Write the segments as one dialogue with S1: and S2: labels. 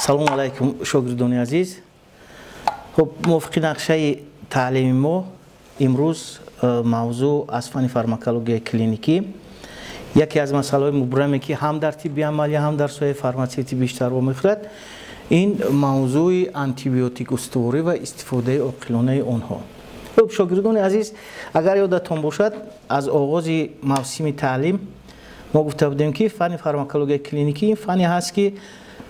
S1: Салому алайкум, шогирдони азиз. Хуб, мувофиқи нақшаи таълими мо имрӯз мавзӯъ аз фанни фармакологияи клиникӣ, яке аз масъалаҳои мубраме, ки ҳам дар тибби амалия, ҳам дар соҳаи фарматсевтӣ бештар вомехӯрад, ин мавзӯи антибиотик устуворӣ ва истифодаи оқилонаи онҳо. Хуб, шогирдони азиз, агар ёдатон бошад, аз оғози мавсими таълим мо гуфта будем, ки фанни фармакологияи клиникӣ ин фанне ҳаст, ки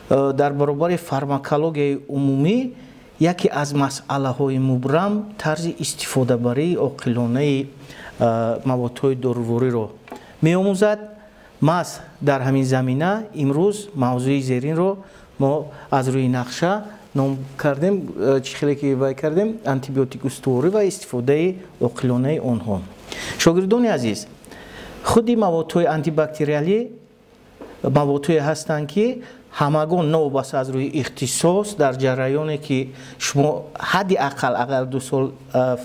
S1: дар баробари фармакологияи умумӣ яке аз масъалаҳои мубрам тарзи истифодабарии оқилонаи маводҳои дорувориро меомӯзад. Маҳз дар ҳамин замина имрӯз мавзӯи зеринро мо аз рӯи нақша ном кардем, чӣ хеле ки вай кардем, антибиотик устуворӣ ва истифодаи оқилонаи онҳо. Шогирдони азиз, худи маводҳои антибактериалӣ маводҳое ҳастанд, ки ҳамагон новобаста аз рӯи ихтисос, дар ҷараёне ки шумо ҳадди ақал агар 2 сол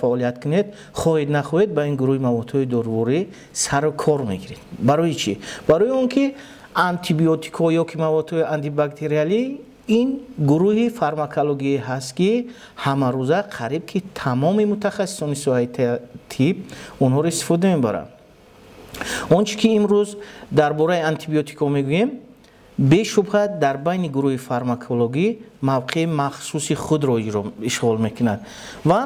S1: фаъолият кунед, хоҳед нахоҳед, ба ин гурӯҳи маводҳои доруворӣ сару кор мегиред. Барои чӣ? Барои он ки антибиотикҳо ё ки маводҳои антибактериалӣ ин гурӯҳи фармакологие ҳаст, ки ҳамарӯза қариб ки тамоми мутахассисони соҳаи тиб онҳоро истифода мебаранд. Он чӣ ки имрӯз дар бораи антибиотикҳо мегӯем, бешубҳа дар байни гурӯҳи фармакологӣ мавқеи махсуси худро ишғол мекунад ва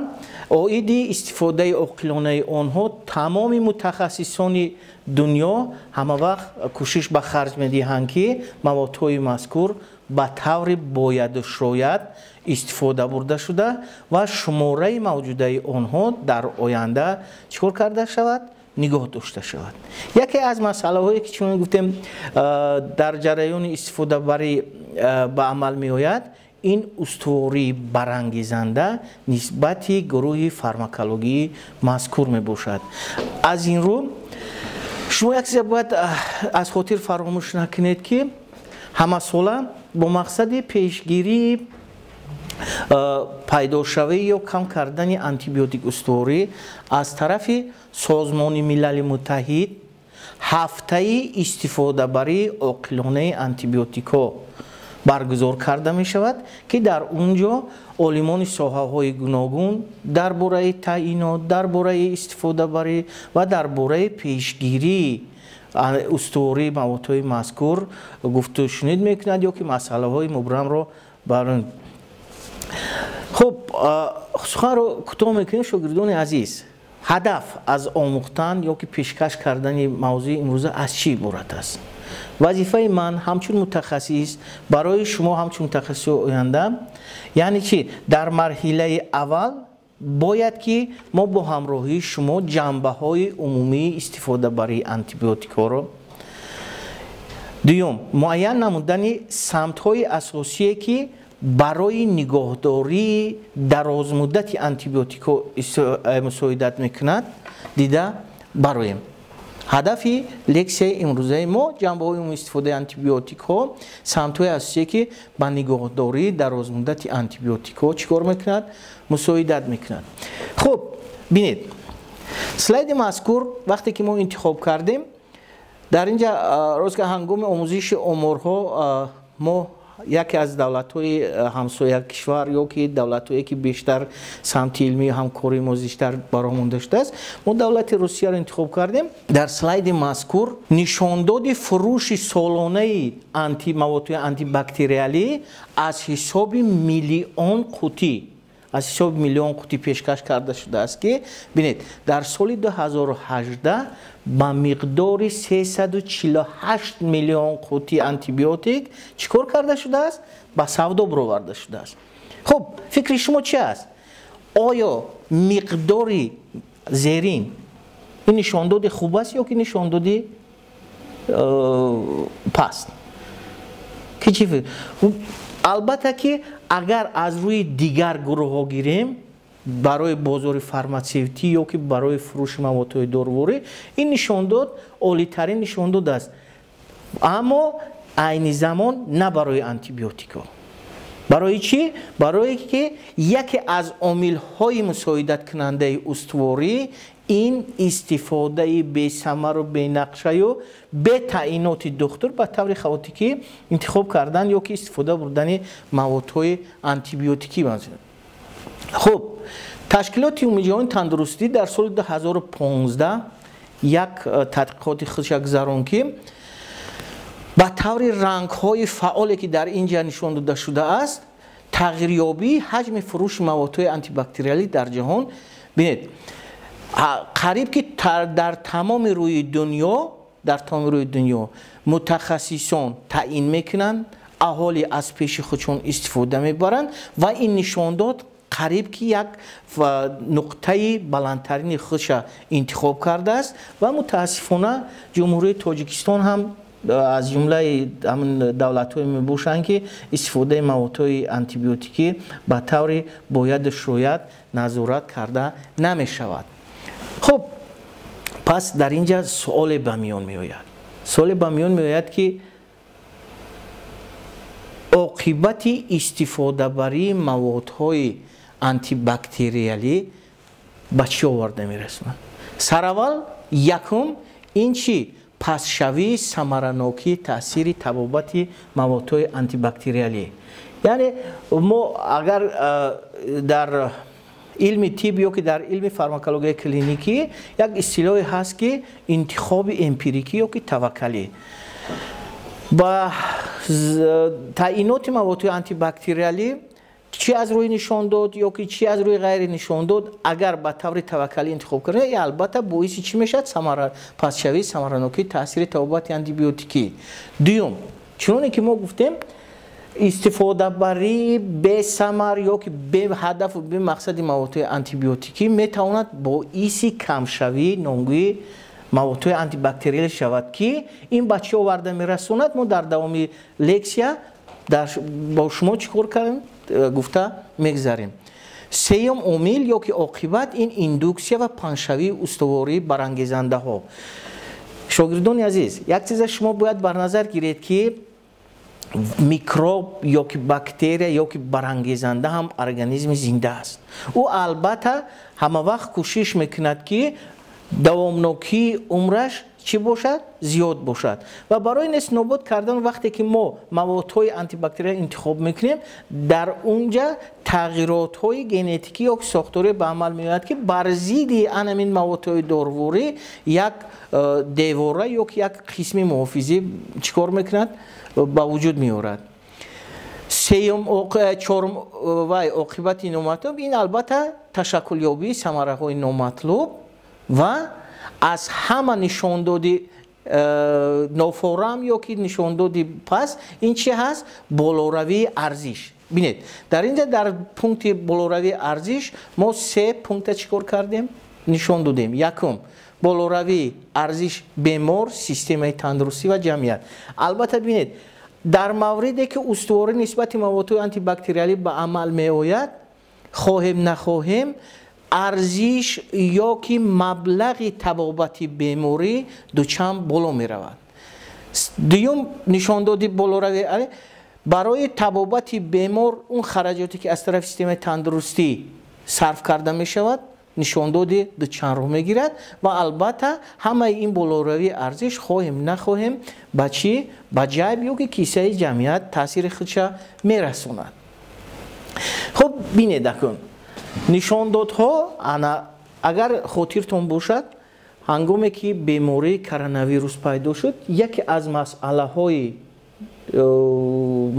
S1: оиди истифодаи оқилонаи онҳо тамоми мутахассисони дунё ҳамавақт кӯшиш ба харҷ медиҳанд, ки маводҳои мазкур ба таври бояду шояд истифода бурда шуда ва шумораи мавҷудаи онҳо дар оянда чӣ кор карда шавад, нигоҳ дошта шавад. Яке аз масъалаҳое, ки чунон гуфтем, дар ҷараёни истифодабарӣ ба амал меояд, ин устувории барангезанда нисбати гурӯҳи фармакологии мазкур мебошад. Аз ин рӯ шумо як чиза бояд аз хотир фаромӯш накунед, ки ҳамасола бо мақсади пешгирии пайдошавӣ ё кам кардани антибиотик устуворӣ аз тарафи Созмони Милали Муттаҳид ҳафтаи истифодабарии оқилонаи антибиотикҳо баргузор карда мешавад, ки дар он ҷо олимони соҳаҳои гуногун дар бораи таъинот, дар бораи истифодабарӣ ва дар бораи пешгирии устувории маводҳои мазкур гуфтушунид мекунад ё ки масъалаҳои мубрамро бар. Хуб, суханро кӯтоҳ мекунем. Шогирдони азиз, ҳадаф аз омӯхтан ё ки пешкаш кардани мавзӯи имрӯза аз чӣ иборат аст? Вазифаи ман ҳамчун мутахассис барои шумо, ҳамчун мутахассиси оянда, яъне чи, дар марҳилаи аввал бояд ки мо бо ҳамроҳии шумо ҷанбаҳои умумии истифодабарии антибиотикҳоро, дуюм, муайян намудани самтҳои асосие, ки барои нигоҳдории дарозмуддати антибиотикҳо мусоидат мекунад, дида бароем. Ҳадафи лексияи имрӯзаи мо: ҷанбаҳои умумии истифодаи антибиотикҳо, самтҳои асосие, ки ба нигоҳдории дарозмуддати антибиотикҳо чӣ кор мекунад, мусоидат мекунад. Хуб, бинед, слайди мазкур вақте ки мо интихоб кардем, дар ин ҷа рост, ҳангоми омӯзиши оморҳо мо яке аз давлатҳои ҳамсоя кишвар ё ки давлатҳое, ки бештар самти илмии ҳамкории мо зичтар бароҳ монда шудааст, мо давлати Русияро интихоб кардем. Дар слайди мазкур нишондоди фурӯши солонаи маводҳои антибактериалӣ аз ҳисоби миллион қутӣ, аз ҳисоби миллион қутӣ пешкаш карда шудааст, ки бинед, дар соли 2018 ба миқдори 348 миллион қутӣ антибиотик чӣ кор карда шудааст, ба савдо бароварда шудааст. Хуб, фикри шумо чи аст? Оё миқдори зерин ин нишондоди хуб аст ё ки нишондоди паст? Ки чӣ? Албатта ки агар аз рӯи дигар гурӯҳҳо гирем, барои бозори фарматсевтӣ ё ки барои фурӯши маводҳои доруворӣ ин нишондод олитарин нишондод аст, аммо айни замон на барои антибиотикҳо. Барои чӣ? Барое ки яке аз омилҳои мусоидаткунандаи устуворӣ Ин истифодаи бесамару бенақшаю бетаъиноти духтур ба таври хаотикӣ интихоб кардан ё ки истифода бурдани маводҳои антибиотикӣ. Хуб, Ташкилоти Умумиҷаҳонии тандурустӣ дар соли 2015 як тадқиқоти худша гузаронд, ки ба таври рангҳои фаъоле, ки дар ин ҷа нишон дода шудааст, тағйирёбии ҳаҷми фурӯши маводҳои антибактериалӣ дар ҷаҳон. Бинед, қариб ки дар тамоми рӯи дунё, дар тамоми рӯи дунё мутахассисон таъин мекунанд, аҳолӣ аз пеши худшон истифода мебаранд ва ин нишондод қариб ки як нуқтаи баландтарини худша интихоб кардааст. Ва мутаассифона Ҷумҳурии Тоҷикистон ҳам аз ҷумлаи ҳамин давлатҳое мебошанд, ки истифодаи маводҳои антибиотикӣ ба таври бояду шояд назорат карда намешавад. Хуб, пас дар ин ҷа суоле ба миён меояд, суоле ба миён меояд, ки оқибати истифодабарии маводҳои антибактериалӣ ба чӣ оварда мерасонад? Сараввал, якум, ин чӣ? Пастшавии самаранокии таъсири табобати маводҳои антибактериалӣ. Яъне мо агар дар илми тиб ё ки дар илми фармакологияи клиникӣ як истилоҳе ҳаст, ки интихоби эмпирикӣ ё ки таваккалӣ ба таъиноти маводҳои антибактериалӣ, чӣ аз рӯи нишондод ё ки чӣ аз рӯи ғайри нишондод, агар ба таври таваккалӣ интихоб кунед, албатта боиси чӣ мешавад? Пастшавии самаранокии таъсири табобати антибиотикӣ. Дуюм, чуноне ки мо гуфтем, истифодабарии бесамар ё ки беҳадафу бемақсади маводҳои антибиотикӣ метавонад боиси камшавии номгӯи маводҳои антибактериалӣ шавад, ки ин ба чӣ оварда мерасонад, мо дар давоми лексия бо шумо чӣ кор кардем, гуфта мегзарем. Сеюм омил ё ки оқибат ин индуксия ва паҳншавии устувории барангезандаҳо. Шогирдони азиз, як чиза шумо бояд бар назар гиред, ки микроб ё ки бактерия ё ки барангезанда ҳам организми зинда аст. Ӯ албатта ҳама вақт кӯшиш мекунад, ки давомнокии умраш чӣ бошад? Зиёд бошад. Ва барои нестнобуд кардан, вақте ки мо маводҳои антибактериал интихоб мекунем, дар унҷа тағйиротҳои генетикӣ ё сохторӣ ба амал меояд, ки бар зидди анамин маводҳои дорворӣ як девора ё ки як қисми муҳофизӣ чӣ кор мекунад? Ба вуҷуд меорад. Сеюм, чорум вай оқибати номатлуб ин албатта ташаккулёбии самараҳои номатлуб ва аз ҳама нишондоди нофорам ё ки нишондоди пас ин чи ҳаст? Болоравии арзиш. Бинед, дар инҷа дар пункти болоравии арзиш мо се пункта чӣ кор кардем? Нишон додем. Якум, болоравии арзиш бемор, системаи тандурустӣ ва ҷамъият. Албатта бинед, дар мавриде ки устуворӣ нисбати маводҳои антибактериалӣ ба амал меояд, хоҳем нахоҳем, арзиш ё ки маблағи табобати беморӣ дучанд боло меравад. Дуюм нишондоди болоравӣ, барои табобати бемор он хараҷоте, ки аз тарафи системаи тандурустӣ сарф карда мешавад, нишондоди дучанд роҳ мегирад. Ва албатта ҳамаи ин болоравии арзиш, хоҳем нахоҳем, ба чӣ? Ба ҷайб ё ки кисаи ҷамъият таъсири худша мерасонад. Хуб, бинед, акун нишондодҳо. Ана агар хотиртон бошад, ҳангоме ки бемории коронавирус пайдо шуд, яке аз масъалаҳои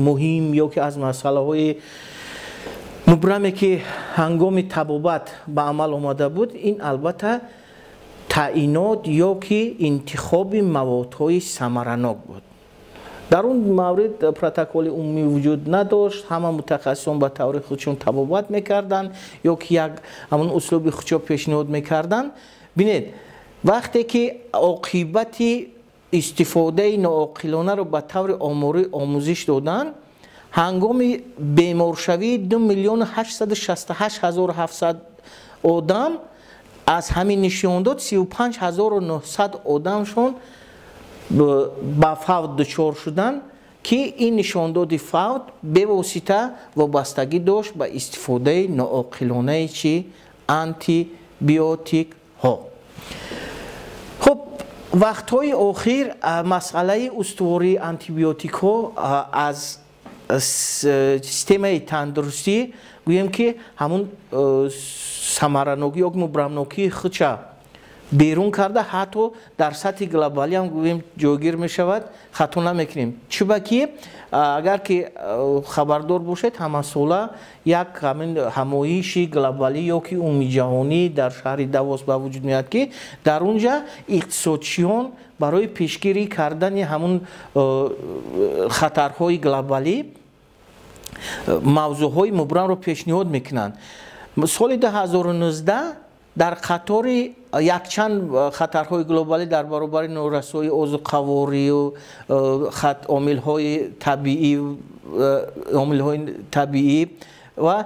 S1: муҳим ё ки аз масъалаҳои мубраме, ки ҳангоми табобат ба амал омада буд, ин албатта таъинот ё ки интихоби маводҳои самаранок буд. Дар он маврид протоколи умумӣ вуҷуд надошт, ҳама мутахассисон ба таври худшон табобат мекарданд ё ки як ҳамон услуби худшо пешниҳод мекарданд. Бинед, вақте ки оқибати истифодаи ноақилонаро ба таври оморӣ омӯзиш доданд, ҳангоми беморшавии 2 868 700 одам, аз ҳамин нишондод 35 900 одамшон ба фавт дучор шуданд, ки ин нишондоди фавт бевосита вобастагӣ дошт ба истифодаи ноақилонаи чи? Антибиотикҳо. Вақтҳои охир масъалаи устувории антибиотикҳо аз системаи тандурустӣ, гӯем ки, ҳамун самаранокӣ ё мубрамнокии худша берун карда, ҳатто дар сатҳи глобалӣ ҳам, гӯем, ҷойгир мешавад, хато намекунем. Чуба ки агар ки хабардор бошед, ҳамасола як ҳамин ҳамоиши глобалӣ ё ки умумиҷаҳонӣ дар шаҳри Давос ба вуҷуд меояд, ки дар он ҷа иқтисодчиён барои пешгирӣ кардани ҳамун хатарҳои глобалӣ мавзӯъҳои мубрамро пешниҳод мекунанд. Соли 2019 дар қатори якчанд хатарҳои глобалӣ дар баробари норасоии озуқаворию омилҳои табиӣ ва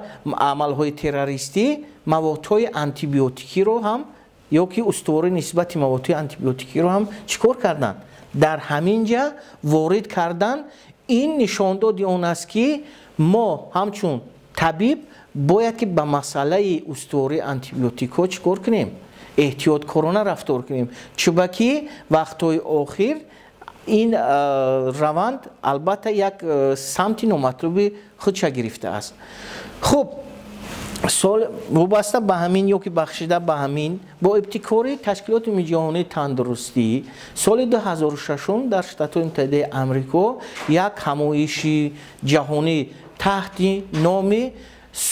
S1: амалҳои террористӣ, маводҳои антибиотикиро ҳам ё ки устуворӣ нисбати маводҳои антибиотикиро ҳам чӣ кор карданд? Дар ҳамин ҷа ворид кардан. Ин нишондоди он аст, ки мо ҳамчун табиб бояд ки ба масъалаи устувории антибиотикҳо чӣ кор кунем? Эҳтиёткорона рафтор кунем, чунки вақтҳои охир ин раванд албатта як самти номатлуби худша гирифтааст. Хуб, сол вобаста ба ҳамин ё ки бахшида ба ҳамин, бо ибтикори Ташкилоти Умумиҷаҳонии тандурустӣ, соли 2006 дар Штатҳои Муттаҳидаи Амрико як ҳамоиши ҷаҳонӣ таҳти номи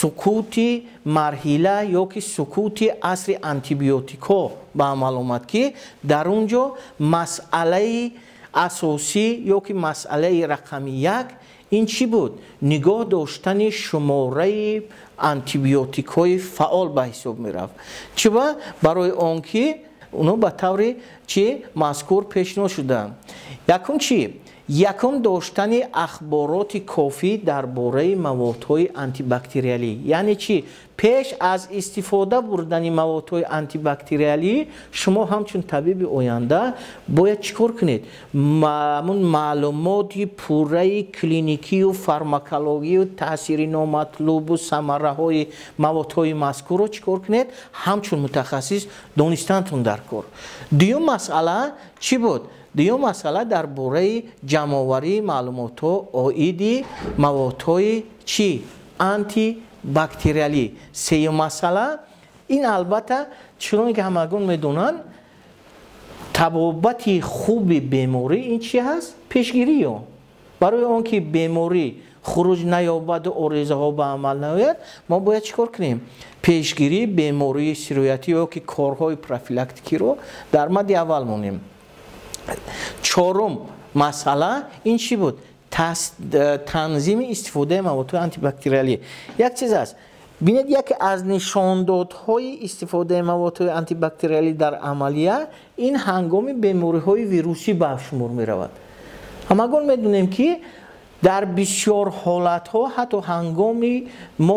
S1: «Сукути марҳила ё ки сукути асри антибиотикҳо» ба амал омад, ки дар он ҷо масъалаи асосӣ ё ки масъалаи рақами як ин чӣ буд? Нигоҳ доштани шумораи антибиотикҳои фаъол ба ҳисоб мерафт. Чиба? Барои он ки онҳо ба таври чи мазкур пешниҳод шуданд. Якум чӣ? Якум, доштани ахбороти кофӣ дар бораи маводҳои антибактериалӣ. Яъне чӣ? Пеш аз истифода бурдани маводҳои антибактериалӣ шумо ҳамчун табиби оянда бояд чӣ кор кунед? Ҳамун маълумоти пурраи клиникию фармакологию таъсири номатлубу самараҳои маводҳои мазкурро чӣ кор кунед? Ҳамчун мутахассис донистантон дар кор. Дуюм масъала чӣ буд? Дуюм масъала дар бораи ҷамъоварии маълумотҳо оиди маводҳои чӣ? Антибактериалӣ. Сеюм масъала ин албатта, чуноне ки ҳамагон медонанд, табобати хуби беморӣ ин чи ҳаст? Пешгирии он. Барои он ки беморӣ хуруҷ наёбаду оризаҳо ба амал наояд, мо бояд чӣ кор кунем? Пешгирии бемории сироятӣ ё ки корҳои профилактикиро дар мадди аввал монем. Чорум масъала ин чӣ буд? Танзими истифодаи маводҳои антибактериалӣ. Як чиз аст, бинед, яке аз нишондодҳои истифодаи маводҳои антибактериалӣ дар амалия ин ҳангоми бемориҳои вирусӣ ба шумор меравад. Ҳамагон медонем, ки дар бисёр ҳолатҳо, ҳатто ҳангоми мо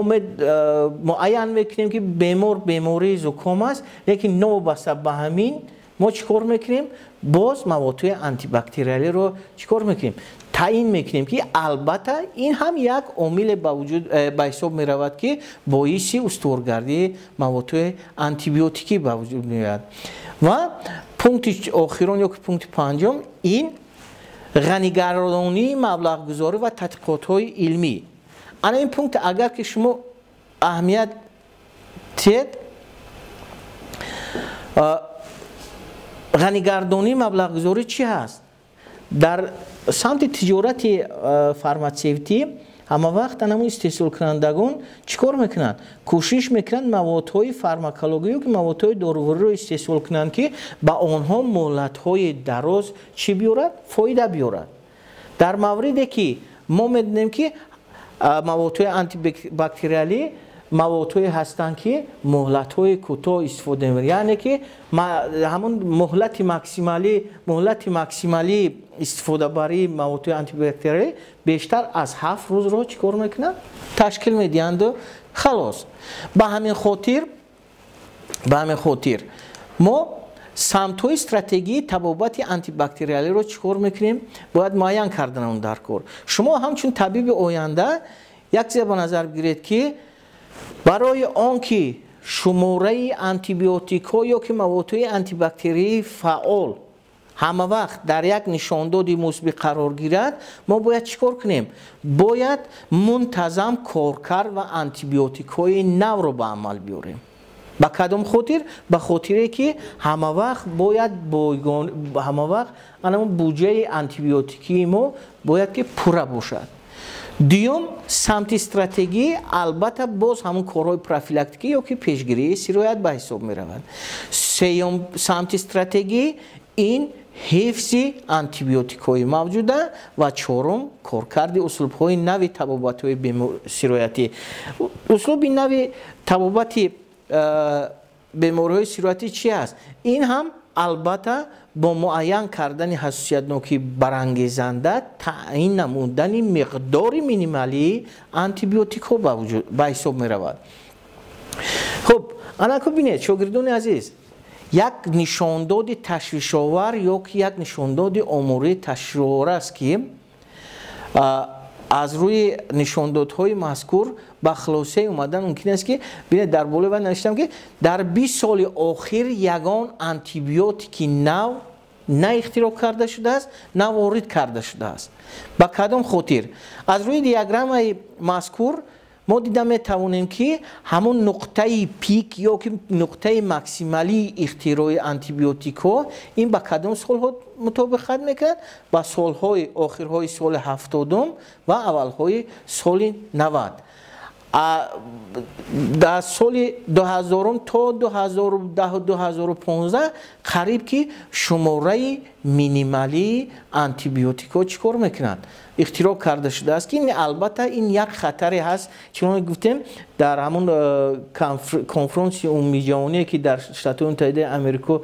S1: муайян мекунем, ки бемор бемории зуком аст, лекин новобаста ба ҳамин мо чӣ кор мекунем? Боз маводҳои антибактериалиро чӣ кор мекунем? Таъин мекунем, ки албатта ин ҳам як омиле ба вуҷуд ба ҳисоб меравад, ки боиси устуворгардии маводҳои антибиотикӣ ба вуҷуд меояд. Ва пункти охирон ё ки пункти панҷум ин ғанигардонии маблағгузорӣ ва тадқиқотҳои илмӣ. Ана ин пункт агар ки шумо аҳамият тиҳед, ғанигардонии маблағгузорӣ чӣ ҳаст? Дар самти тиҷорати фарматсевтӣ ҳама вақт анамун истеҳсолкунандагон чӣ кор мекунанд? Кӯшиш мекунанд маводҳои фармакологию ки маводҳои дорувориро истеҳсол кунанд, ки ба онҳо муҳлатҳои дароз чӣ биёрад? Фоида биёрад. Дар мавриде ки мо медонем, ки маводҳои антибактериалӣ маводҳое ҳастанд, ки муҳлатҳои кӯтоҳ истифода мебаранд, яъне ки ҳамон муҳлати максималии истифодабарии маводҳои антибактериалӣ бештар аз 7 рӯзро чӣ кор мекунанд? Ташкил медиҳанду халос. Ба ҳамин хотир мо самтҳои стратегии табобати антибактериалиро чӣ кор мекунем? Бояд муайян карданамон дар кор. Шумо ҳамчун табиби оянда як чизе ба назар бигиред, ки барои он ки шумораи антибиотикҳо ё ки маводҳои антибактерии фаъол ҳама вақт дар як нишондоди мусбӣ қарор гирад, мо бояд чӣ кор кунем? Бояд мунтазам коркард ва антибиотикҳои навро ба амал биёрем. Ба кадом хотир? Ба хотире ки ҳама вақт бояд ҳама вақт анамон буҷаи антибиотикии мо бояд ки пурра бошад. Дуюм самти стратегӣ албатта боз ҳамон корҳои профилактикӣ ё ки пешгирии сироят ба ҳисоб меравад. Сеюм самти стратегӣ ин ҳифзи антибиотикҳои мавҷуда ва чорум коркарди услубҳои нави табобатҳои сироятӣ. Услуби нави табобати бемориҳои сироятӣ чи аст? Ин ҳам албатта бо муайян кардани ҳассосиятнокии барангезанда таъин намудани миқдори минималии антибиотикҳо ба ҳисоб меравад. Хуб, анаку бинед, шогирдони азиз, як нишондоди ташвишовар ё ки як нишондоди омории ташвишовар аст, ки аз рӯи нишондодҳои мазкур ба хулосае омадан мумкин аст, ки бинед, дар болои вай навиштам, ки дар 20 соли охир ягон антибиотики нав на ихтироъ карда шудааст, на ворид карда шудааст. Ба кадом хотир? Аз рӯи диаграммаи мазкур мо дида метавонем, ки ҳамон нуқтаи пик ё ки нуқтаи максималии ихтирои антибиотикҳо ин ба кадом солҳо мутобиқат мекунад? Ба солҳои охирҳои соли 70-ум ва аввалҳои соли 90. Дар соли 2000 то 2010, 2015 қариб ки шумораи минималии антибиотикҳо чӣ кор мекунанд? Ихтироъ карда шудааст, ки албатта ин як хатаре ҳаст. Чунон гуфтем, дар ҳамон конфронси умумиҷаҳоние, ки дар Штатҳои Муттаҳидаи Америко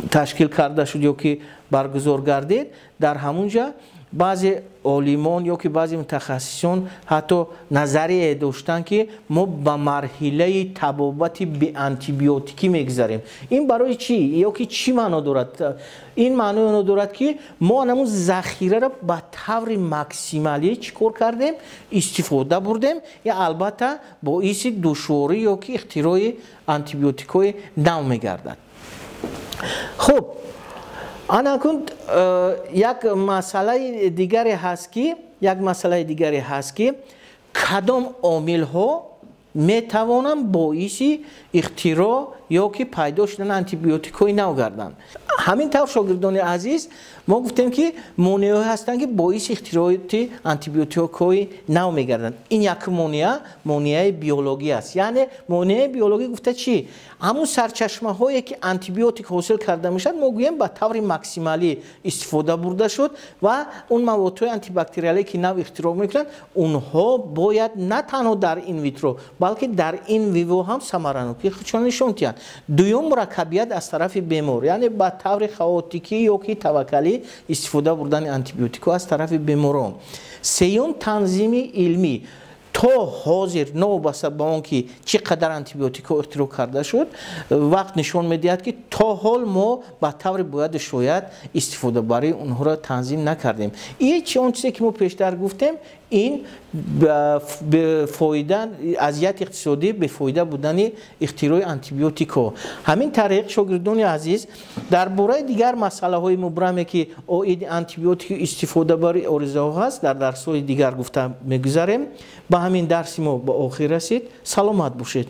S1: ташкил карда шуд ё ки баргузор гардид, дар ҳамон ҷа баъзе олимон ё ки баъзе мутахассисон ҳатто назарие доштанд, ки мо ба марҳилаи табобати беантибиотикӣ мегузарем. Ин барои чӣ ё ки чӣ маъно дорад? Ин маънои оно дорад, ки мо анамун захираро ба таври максималӣ чӣ кор кардем? Истифода бурдем. Я албатта боиси душворӣ ё ки ихтирои антибиотикҳои нав мегардад. Хуб, анакун як масъалаи дигаре ҳаст, ки як масъалаи дигаре ҳаст, ки кадом омилҳо метавонанд боиси ихтироъ ё ки пайдо шудани антибиотикҳои нав гарданд. Ҳамин тавр, шогирдони азиз, мо гуфтем, ки монеаҳое ҳастанд, ки боиси ихтироти антибиотикҳои нав мегарданд. Ин як монеа, монеаи биологӣ аст. Яъне монеаи биологӣ гуфта чӣ? Ҳамун сарчашмаҳое, ки антибиотик ҳосил карда мешавад, мо гӯем, ба таври максималӣ истифода бурда шуд ва он маводҳои антибактериале, ки нав ихтироъ мекунанд, онҳо бояд на танҳо дар ин витро, балки дар ин виво ҳам самаранокии худшон нишон диҳанд. Дуюм, мураккабият аз тарафи бемор, яъне ба таври хаотикӣ ё ки таваккалӣ истифода бурдани антибиотикҳо аз тарафи беморон. Сеюм, танзими илмӣ. То ҳозир, новобаста ба он ки чӣ қадар антибиотикҳо ихтироъ карда шуд, вақт нишон медиҳад, ки то ҳол мо ба таври бояду шояд истифодабарии онҳоро танзим накардем. И чи он чизе, ки мо пештар гуфтем, ин фоида аз ҷиҳати иқтисодӣ бефоида будани ихтирои антибиотикҳо. Ҳамин тариқ, шогирдони азиз, дар бораи дигар масъалаҳои мубраме, ки оиди антибиотику истифодабарии оризаҳо ҳаст, дар дарсҳои дигар гуфта мегузарем. Ба ҳамин дарси мо ба охир расид. Саломат бошед.